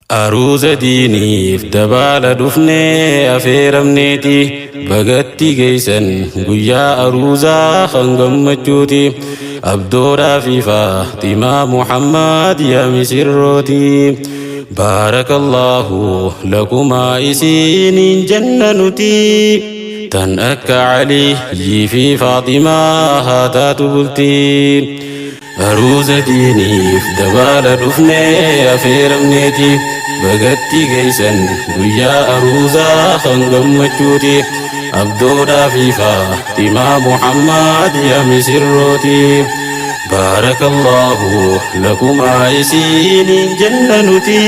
Aruuza diiniif dabaala dhufnee afeeramneeti bagatti geeysan guyyaa aruuzaa kan gammachuuti abdoodhaa fi Faaximaa Muhammad yaa misirrooti baarakallaahu lakumaa isiiniin jenna nuti tan akka Aliyyii fi Faaximaa haa taatu bultiin. Aruuza diiniif dabaala dhufnee afeeramneeti bagatti geeysan guyyaa aruuzaa kan gammachuuti abdoodhaa fi Faaximaa Muhammad yaa misirrooti baarakallaahu lakumaa isiiniin jenna nuti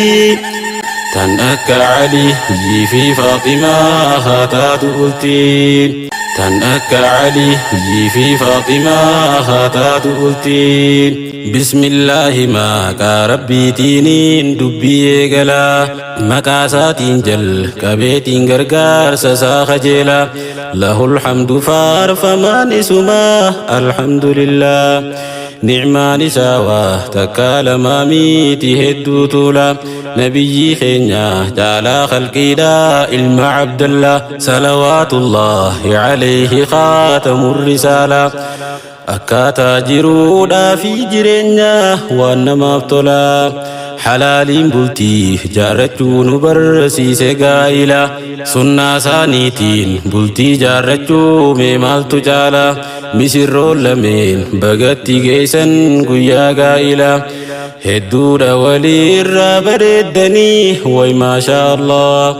tan akka Aliyyii fi Faaximaa haa taatu bultiin. Tan akka Aliyyii fi Faaximaa haa taatu bultiin. Bismillaahi maqaa Rabbiitiiniin dubbii eegala. Maqaa isaatiin jalqabeetiin gargaarsa isaa kajeela. Lahul hamdu faarfamaan isumaa alhamdulillah. Ni'maan isaa waa takkaa lamaa miti hedduu tuula. Nabiyyii keenya caalaa khalqiidha ilma Abdallah. Salawaatullaahi alayhi khaatamu risaala. Akkaataa jiruudhaa fi jireenya waan namaaf tola. Halaaliin bultii jaarrachuu nu barsiise gaa'ila. Sunnaa isaaniitiin bultii jaarrachuu mee maaltu caala? Misirroon lameen bagatti geessan guyyaa gaa'ila. Hedduudha waliirraa bareeddanii way maashaa Allah.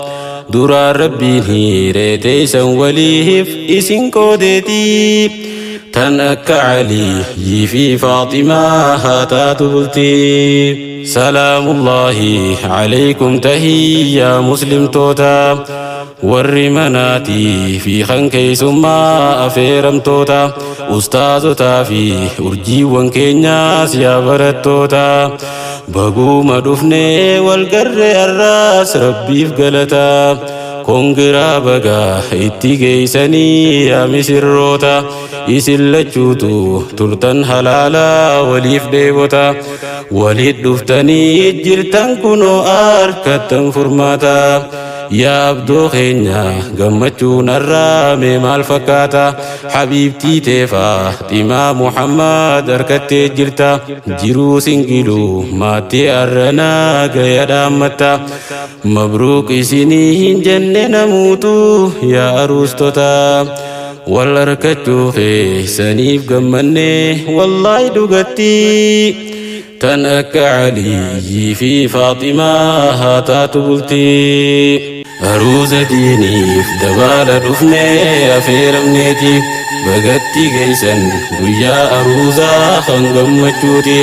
Duraan Rabbiin hiiree teessan waliif isin qoodeetii. Tan akka Aliyyii fi Faaximaa haa taatu bultii. Salaamullaahi alaykum tahiyyaa muslimtoota. Warri manaatii fi kan keessummaa afeeramtoota. Ustaazotaa fi urjiiwwan keenyaas yaa barattoota. Baguuma dhufnee wal garree arraas Rabbiif galata. Kongiraa bagaa itti geeysanii yaa misirroota. Isin lachuutu turtan halaalaa waliif dheebota. Walit dhuftanii jirtan kunoo arkattan furmaata. Yaa abdoo keenya gammachuun arraa mee maal fakkaata? Habiibtii tee Faaximaa Muhammad harkattee jirta. Jiruu singiluu maatii arranaa gaya dhaammatta. Mabruuk isinii hin jenne namuutu yaa aruustota. Wal harkachuu keessaniif gammannee wallaahi dhugatti. Tan akka Aliyyii fi Faaximaa haa taatu bultii. Aruuza diiniif dabaala dhufnee afeeramneeti bagatti geessan guyyaa aruuzaa kan gammachuuti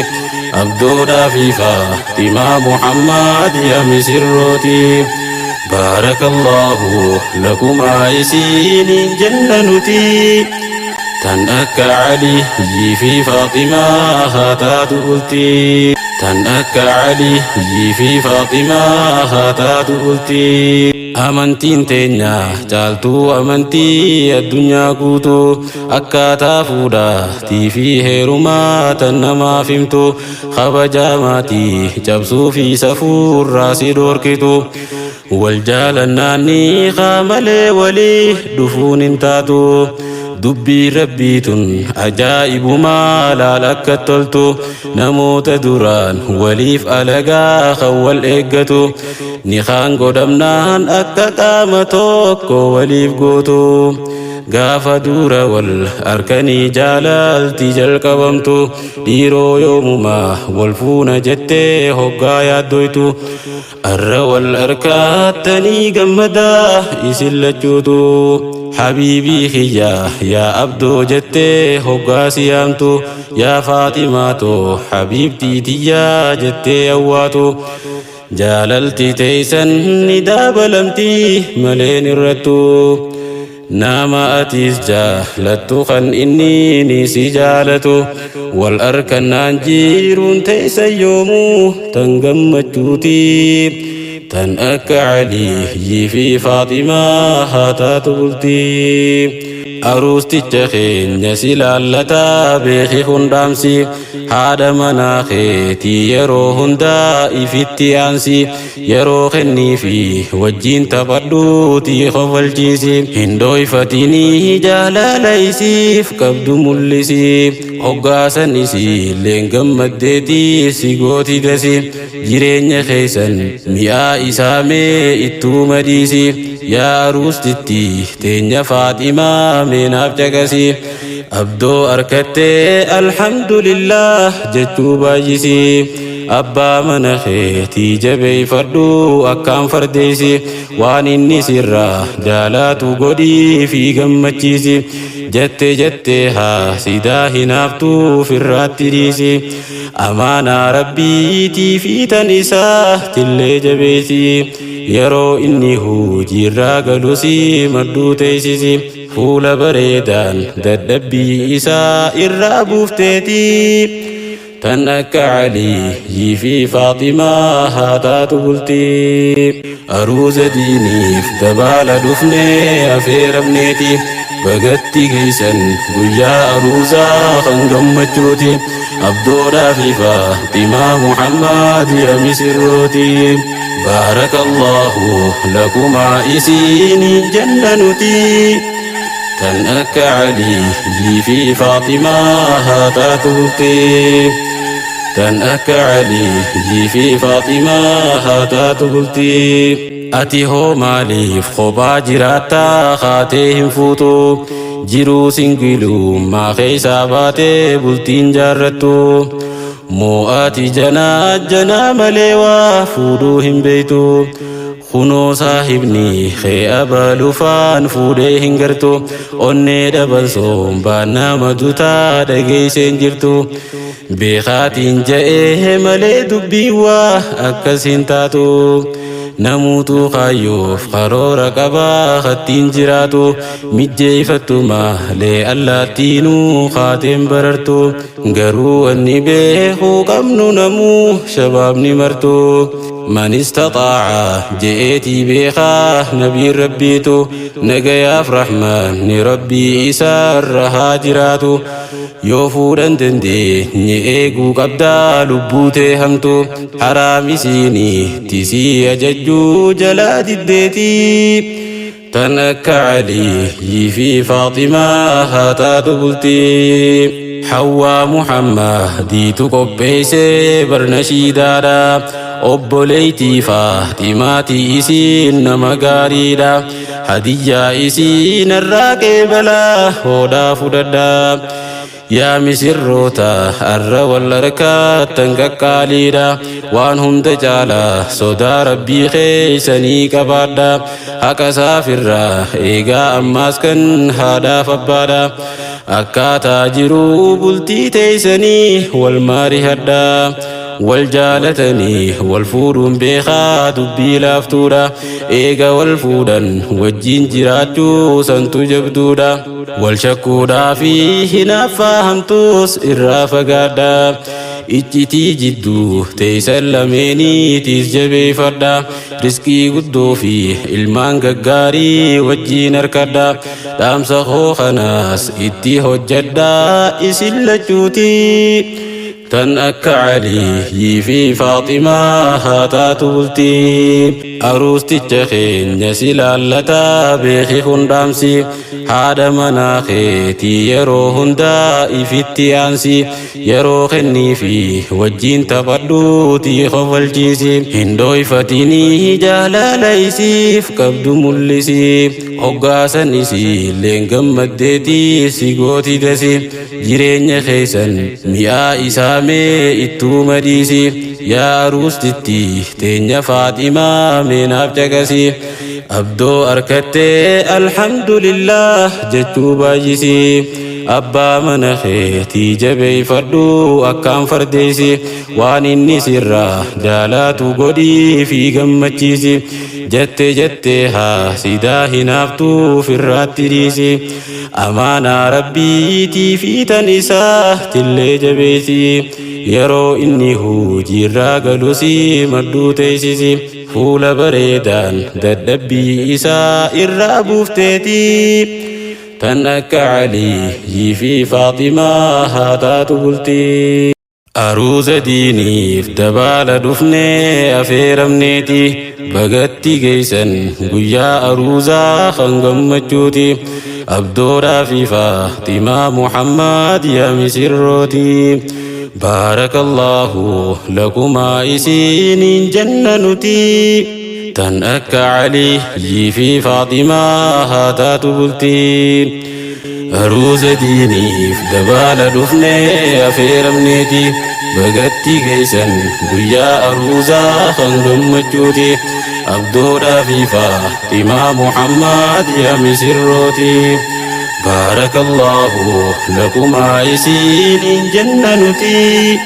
abdoodhaa fi Faaximaa Muhammad yaa misirrooti. Baarakallaahu lakumaa isiiniin jenna nuti. Tan akka Aliyyii fi Faaximaa haa taatu bultii. Tan akka Aliyyii fi Faaximaa haa taatu bultii. Amantiin teenya caaltuu amantii addunyaa guutuu akkaataa fuudhaatii fi heerumaa tan namaaf himtu kabajaa maatii cabsuu fi safuurraa si dhorkitu. Wal jaalannaan ni malee walii dhufuun hin taatu. Dubbii Rabbii tun ajaa'ibumaa laal akka toltu. Namoota duraan waliif alagaa kan wal eeggatu. Ni kaan godhamnaan akka qaama tokko waliif gootu. Gaafa dura wal harkanii jaalalti jalqabamtu. Dhiiroo yoomumaa wal fuuna jettee hoggaa yaaddoytu. Arra wal harkaattanii gammadaa isin lachuutu. Habiibii kiyya yaa abdoo jettee hoggaa si yaamtu. Yaa Faaximaa too habiibtii tiyyaa jettee awwaatu. Jaalalti teeysan ni dabalamti maleen irrattu. Nama atis jaalattu kan inni ni si jaalatu. Wal arkannaan jiruun teeysan yoomuu tan gammachuuti. Tan akka Aliyyii fi Faaximaa haa taatu bultii. Aruusticha keenya si laallataa beeki hundaamsi. Haadha manaa keetii yeroo hundaa ifitti aansi. Yeroo kennii fi wajjiin taphadhuutii kofalchiisi. Hin dhoyfatinii jaalala isiif qabdu mul'isi. Hoggaasan isiilleen gammaddeetii si gooti dasi. Jireenya keessan mi'aa isaa mee ittuu madhiisi. Yaa aruustitti teenya Faaximaa meenaaf caqasi. Abdoo arkattee alhamdulillah jechuu baay'isi. Abbaa mana keetii jabeeffadhu akkaan fardeessi. Waan inni sirraa jaalaatu godhii fi gammachiisi. Jette jette haa sidaa hinaaftuu firraatti dhiisi. Amaanaa rabbiitii fi tan isaa tillee jabeessi. Yeroo inni hojiirraa galusi madduu teessisi. Fuula bareedaan dadhabbii isaa irraa buufteeti. Tan akka Aliyyii fi Faaximaa haa taatu bultii. Aruuza diiniif dabaala dhufnee afeeramneeti. Bagatti geessan guyyaa aruuzaa kan gammachuuti. Abdoodhaa fi Faaximaa Muhammad yaa misirrooti. Baarakallahu lakumaa isiiniin jenna nuti. Tan akka Aliyyii fi Faaximaa haa taatu bultii. Tan akka Aliyyii fi Faaximaa haa taatu bultii. Ati hoo maaliif kophaa jiraattaa kaatee hin fuutu? Jiruu singilummaa keessaa baatee bultiin jaarrattu. Moo ati janaa janaa malee waa fuudhuu hin beektu. Kunoo saahibni kee abalufaan fuudhee hin gartu. Onnee dhaban sombaan nama dutaa dhageesseen jirtu. Beekaatiin ja'ee malee dubbii waa akkas hin taatu. Namuutu kaayyoof karoora qabaa kattiin jiraatu. Mijjeeffattu malee allaattiinuu kaateen barartu. Garuu wanni beekuu qabnu namuu shabaabni martu. Man istaxaaca je'eetii beekaa nabiin rabbiitu. Nagayaaf rahmaanni rabbii isaarra haa jiraatu. Yoo fuudhan dandeenye eeguu qabdaa lubbuu tee hamtu. Haraam isiinii tisii ajajjuu jalaa diddeetii. Tan akka Aliyyii fi Faaximaa haa taatu bultii. Hawwaa Muhammadiitu qopheessee barna shiidaadha. Obboleettii Faaximaatii isiin nama gaariidha. Hadiyyaa isiin irraa qeebalaa hoodhaa fudhadhaa. Yaa misirroota arra wal harkaattan qaqqaaliidha. Waan hunda caalaa sodaa rabbii keessanii qabaadha. Haqa saafirraa eegaa ammaas kan haadhaaf abbaadha. Akkaataa jiruu bultii teessanii wal maarihadha. Wal jaalatanii wal fuudhuun beekaa dubbii laaftuudha. Eega wal fuudhan wajjin jiraachuu santu jabduudha. Wal shakkuudhaa fi hinaaffaa hamtuus irraa fagaadha. Iccitii jidduu teessan lameeniitiis jabeeffadha. Riskii guddoo fi ilmaan gaggaarii wajjin harkadha. Dhaamsa koo kanaas itti hojjedha isin lachuuti. Tan akka Aliyyii fi Faaximaa haa taatu bultii. Aruusticha keenya si laallataa beeki hundaamsi. Haadha manaa keetii yeroo hundaa ifitti aansi. Yeroo kennii fi wajjin taphadhuutii kofalchiisi. Hin dhoyfatinii jaalala isiif qabdu mul'isi. Hoggaasan isiilleen gammaddeetii si gooti dasi. Jireenya keessan mi'aa isaa mee ittuu madhiisi. Yaa aruustitti teenya Faaximaa meenaaf caqasi. Abdoo arkattee alhamdulillah jechuu baay'isi. Abbaa mana keetii jabeeffadhu akkaan fardeessi. Waan inni sirraa jaalaatu godhii fi gammachiisi. Jette jette haa sidaa hinaaftuu firraatti dhiisi. Amaanaa rabbiitii fi tan isaa tillee jabeessi. Yeroo inni hojiirraa galusi madduu teessisi. Fuula bareedaan dadhabbii isaa irraa buufteeti. Tan akka Aliyyii fi Faaximaa haa taatu bultii. Aruuza diiniif dabaala dhufnee afeeramneeti. Bagatti geessan guyyaa aruuzaa kan gammachuuti. Abdoodhaa fi Faaximaa Muhammad yaa misirrooti. Baarakallaahu lakumaa isiiniin jenna nuti. Tan akka Aliyyii fi Faaximaa haa taatu bultiin. Aruuza diiniif dabaala dhufnee afeeramneeti. Bagatti geessan guyyaa aruuzaa kan gammachuuti. Abdoodhaa fi Faaximaa Muhammad yaa misirrooti. Baarakallaahu lakumaa isiiniin jenna nuti.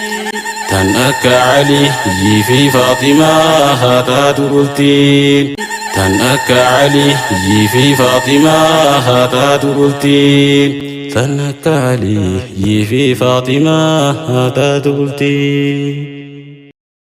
Tan akka Aliyyii fi Faaximaa haa taatu bultiin. Tan akka Aliyyii fi Faaximaa haa taatu bultiin. Tan akka Aliyyii fi Faaximaa haa taatu bultiin.